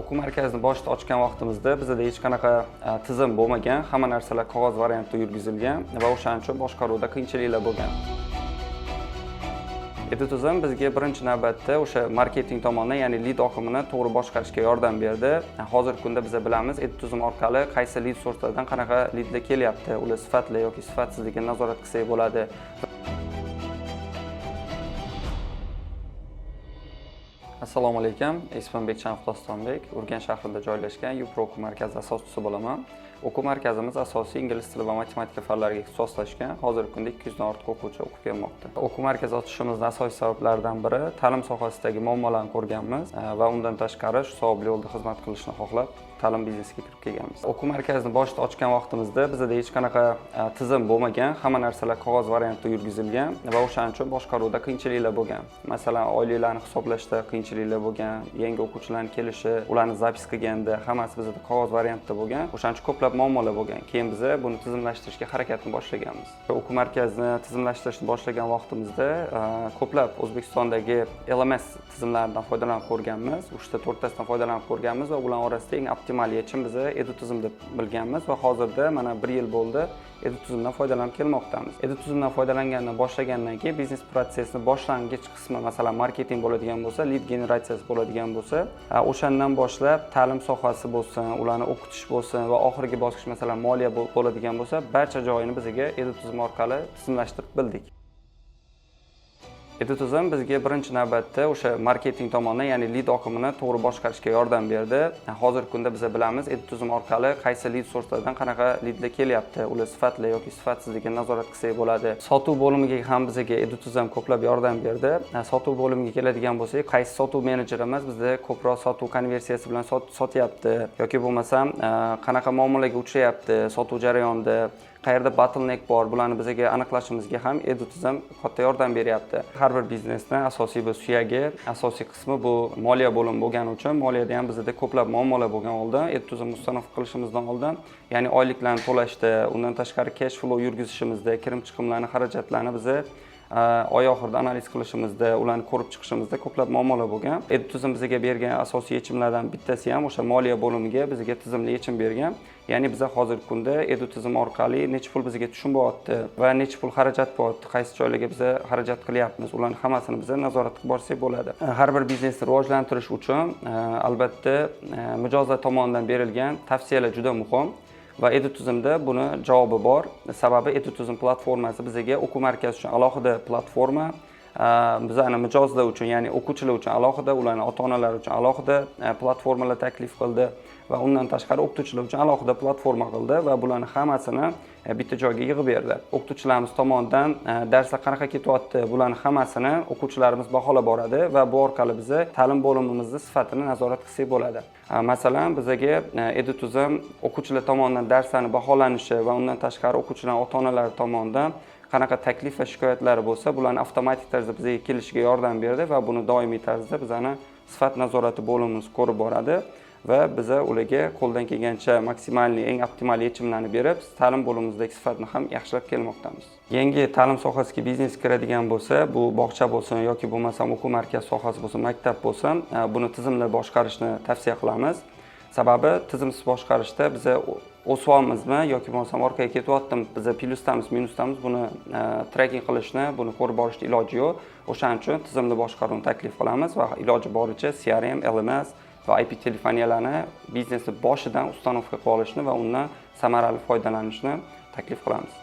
O'quv markazini boshida ochgan vaqtimizda bizada hech qanaqa tizim bo'lmagan, hamma narsalar qog'oz variantda yurgizilgan va o'shaning uchun boshqaruvda qiyinchiliklar bo'lgan. Edutizm bizga birinchi navbatda o'sha marketing tomonidan, ya'ni lid oqimini to'g'ri boshqarishga yordam berdi. Hozirgi kunda biz bilamiz, Edutizm orqali qaysi lid sourcelardan qanaqa lidlar kelyapti, ular sifatli yoki sifatsizligini nazorat qilsak bo'ladi. Assalomu alaykum, ismim Bekchanov Dostonbek, Urganch shahrida joylashgan Yupro o'quv markazi asoschisi bo'laman. O'quv markazimiz asosiy ingliz tili va matematika fanlariga ixtisoslashgan. Hozirgi kunda 200 dan ortiq o'quvchi o'qib kelmoqda. O'quv markazi ochishimizning asosiy sabablaridan biri ta'lim sohasidagi muammolarni ko'rganmiz va undan tashqari shu savobli yo'lda xizmat qilishni xohlab ta'lim biznesiga kirib kelganmiz. O'quv markazini boshida ochgan vaqtimizda bizada hech qanaqa tizim bo'lmagan, hamma narsalar qog'oz variantda yurgizilgan va o'shaning uchun boshqaruvda qiyinchiliklar bo'lgan. Masalan, oyliklarni hisoblashda qiyinchiliklar bo'lgan, yangi o'quvchilarning kelishi, ularni zapis qilganda hammasi bizada qog'oz variantda bo'lgan. O'shaning uchun ko'plab muammolar bo'lgan. Keyin biz buni tizimlashtirishga harakatni boshlaganmiz. O'quv markazini tizimlashtirishni boshlagan vaqtimizda ko'plab O'zbekistondagi LMS tizimlaridan foydalanib ko'rganmiz. 3 ta 4 tasidan foydalanib ko'rganmiz va ular orasida eng optimal yechim biz Edutizm deb bilganmiz va hozirda mana 1 yil bo'ldi Edutizmdan foydalanib kelmoqdamiz. Edutizmdan foydalangandan boshlagandan keyin biznes protsessini boshlang'ich qismi, masalan, marketing bo'ladigan bo'lsa, lead generatsiyasi bo'ladigan bo'lsa, o'shandan boshlab ta'lim sohasi bo'lsin, ularni o'qitish bo'lsin va oxirgi bosqich, masalan, moliya bo'ladigan bo'lsa, barcha joyini bizga Edutizm orqali tizimlashtirib bildik. Edutizm bizga birinchi navbatda o'sha marketing tomonidan, ya'ni lid oqimini to'g'ri boshqarishga yordam berdi. Hozirgi kunda biz bilamiz, Edutizm orqali qaysi lid sourcelardan qanaqa lidlar kelyapti, ular sifatli yoki sifatsizligini nazorat qilsak bo'ladi. Sotuv bo'limiga ham bizga Edutizm ko'plab yordam berdi. Sotuv bo'limiga keladigan bo'lsak, qaysi sotuv menejerimiz bizda ko'proq sotuv konversiyasi bilan sotyapti yoki bo'lmasam qanaqa muammolarga uchrayapti sotuv jarayonida, qayerda bottleneck bor, bularni bizga aniqlashimizga ham Edutizm katta yordam beryapti. Har bir biznesni asosiy bir suyagi, asosiy qismi bu moliya bo'limi bo'lgani uchun moliyada ham bizda ko'plab muammolar bo'lgan oldin, Edutizm установка qilishimizdan oldin, ya'ni oyliklarni to'lashda, undan tashqari cash flow yurgizishimizda, kirim chiqimlarni, xarajatlarni biza oy oxirida analiz qilishimizda, ularni ko'rib chiqishimizda ko'plab muammolar bo'lgan. Edutizm bizga bergan asosiy yechimlardan bittasi ham o'sha moliya bo'limiga bizga tizimli yechim bergan. Ya'ni biza hozirgi kunda Edutizm orqali necha pul bizga tushum bo'lyapti va necha pul xarajat bo'lyapti, qaysi joylarga biza xarajat qilyapmiz, ularni hammasini biza nazorat qilib borsak bo'ladi. Har bir biznesni rivojlantirish uchun albatta mijozlar tomonidan berilgan tavsiyalar juda muhim. Va Edutizmda buni javobi bor. Sababi Edutizm platformasi bizga o'quv markazi uchun alohida platforma, bizani mijozlar uchun, ya'ni o'quvchilar uchun alohida, ularning ota-onalari uchun alohida platformalar taklif qildi va undan tashqari o'qituvchilar uchun alohida platforma qildi va bularni hammasini bitta joyga yig'ib berdi. O'qituvchilarimiz tomonidan darslar qanaqa ketyapti, bularni hammasini o'quvchilarimiz baholab boradi va bu orqali biz ta'lim bo'limimizni sifatini nazorat qilsak bo'ladi. Masalan, bizga Edutizm o'quvchilar tomonidan darslarni baholanishi va undan tashqari o'quvchilarning ota-onalari tomonidan qanaqa taklif va shikoyatlari bo'lsa, bularni avtomatik tarzda bizga kelishiga yordam berdi va buni doimiy tarzda bizani sifat nazorati bo'limimiz ko'rib boradi va biza ularga qo'ldan kelgancha maksimalniy, eng optimal yechimlarni berib, ta'lim bo'limimizdagi sifatni ham yaxshilab kelmoqdamiz. Yangi ta'lim sohasiga biznes kiradigan bo'lsa, bu bog'cha bo'lsin yoki bo'lmasam o'quv markazi sohasi bo'lsin, maktab bo'lsin, buni tizimli boshqarishni tavsiya qilamiz. Sababi tizimsiz boshqarishda biza o'syapmizmi yoki bo'lmasam orqaga ketyaptimi, biza plyusdamiz, minusdamiz, buni tracking qilishni, buni ko'rib borishni iloji yo'q. O'shaning uchun tizimli boshqaruvni taklif qilamiz va iloji boricha CRM, LMS va IP telefoniyalarni biznesni boshidan установка qilib olishni va undan samarali foydalanishni taklif qilamiz.